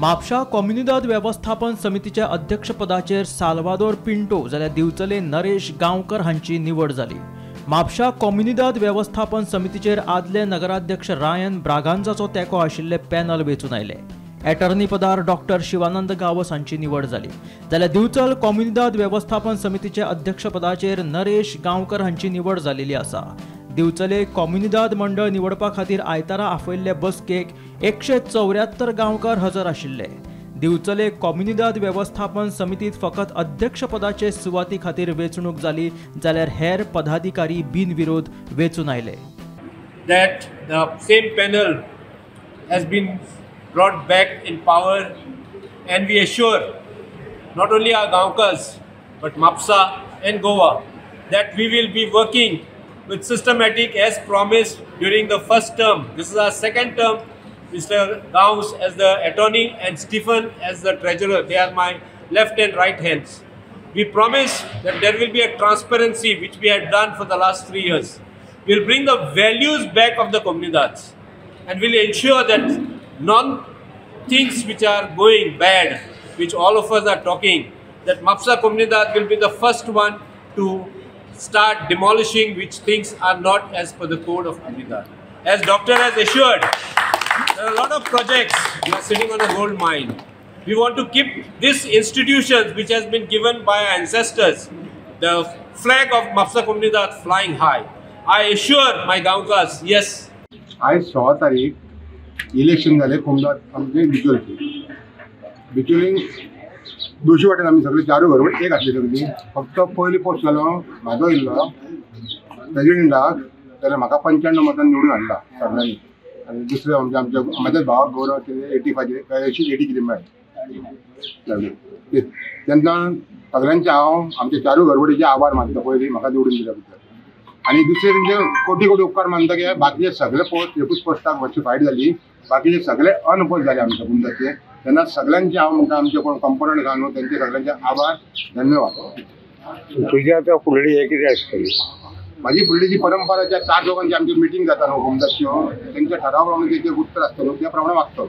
म्हापशा कोमुनिदाद वेवस्थापन समितीच्या अध्यक्षपदाचेर साल्वादोर पिंटो जाल्यार दिवचले नरेश गांवकर हांची निवड जाली. म्हापशा कोमुनिदाद वेवस्थापन समितीचेर आदले नगराध्यक्ष रायन ब्रागांजाचो तेंको आशिल्ले पॅनल वेंचून आयले. एटर्नी पदार डॉक्टर शिवानंद गावस हांची निवड जाली जाल्यार दिवचल कोमुनिदाद वेवस्थापन समितीच्या अध्यक्षपदाचेर नरेश गांवकर हांची निवड जाल्ली आसा. दिवचले कोमुनिदाद मंडळ निवडपा खातीर आयतारा आपयल्ले बसकेक 174 गांवकार हजर आशिल्ले. दिवचले कोमुनिदाद वेवस्थापन समितीत फकत अध्यक्षपदाचे सुवाती खातीर वेंचणूक जाली जाल्यार हेर पदाधिकारी बिनविरोध वेंचून आयले. That the same panel has been brought back in power and we assure not only our Gaonkars but Mapsa and Goa that we will be working with systematic as promised during the first term. This is our second term. Mr. Gaus as the attorney and Stephen as the treasurer. They are my left and right hands. We promise that there will be a transparency which we had done for the last 3 years. We will bring the values back of the comunidades and will ensure that non things which are going bad, which all of us are talking, that Mapsa Comunidad will be the first one to start demolishing which things are not as per the code of Comunidad. As doctor has assured, there are a lot of projects. We are sitting on a gold mine. We want to keep this institution which has been given by our ancestors, the flag of Mapsa Comunidad flying high. I assure my Gaonkars, yes. आज 16 तारीख election जालें कोमुनिदाद आमचे बिचोलचे. बिचोलीन दोशी वाटेन आमी सगळे चारूय घरबट एक आसली सगळी. फक्त पयली पोस्ट जालो म्हाजो येयल्लो प्रेजिडेंटाक, जाल्यार म्हाका 95 मतान निवडून हाडला सगळ्यांनी. आनी दुसरे आमच्या आमच्या म्हाज्याच भावाक गौरव 85 80 कितें मेळ्ळें. तेन्ना सगळ्यांचे हांव आमच्या चारूय घरबटीचे आभार मानता पयलीं म्हाका निवडून दिल्या बद्दल. आनी दुसरे तेंचे कोटी कोटी उपकार मानता की बाकीचे सगळे पोस्ट एकूच पोस्टाक मातशी फायट जाली, बाकीचे सगळे अनपोज जाले आमच्या कोमुनिदादचे. तेन्ना सगळ्यांचे हांव म्हणटा आमचे कोण कंपोनंट आहा न्हू तेंचे सगळ्यांचे आभार, धन्यवाद. तुजी आतां फुडली हें कितें आसतली? म्हाजी फुडली जी परंपरा ज्या 4 लोकांची आमची मिटींग जाता न्हू कोमुनिदादच्यो, तेंच्या ठराव प्रमाणे तेजें उत्तर आसता न्हू त्या प्रमाणे वागतलो.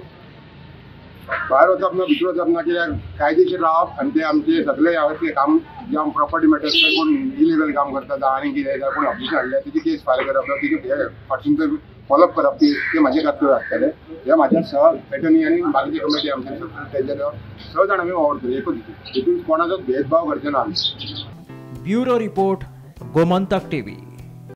भायर वचप ना, भितर वचप ना, कित्याक कायदेशीर रावप आनी ते आमचे सगळे हांवें ते काम जे आम प्रॉपर्टी मॅटर्स कोण इलिगल काम करता आनी कितें कोण ऑब्जेक्शन हाडलें तेजी केस फायल करप ना, तेजी फाटसून फॉलोअप करप ते म्हाजें कर्तव्य आसतलें. हे म्हाज्या सह एटर्नी आनी बाकीचे कमिटी आमचे तेंच्या 6 जाण आमी वावरतले एकूच हितून कोणाचो भेदभाव करचे ना आमी. Bureau report, Gomantak TV.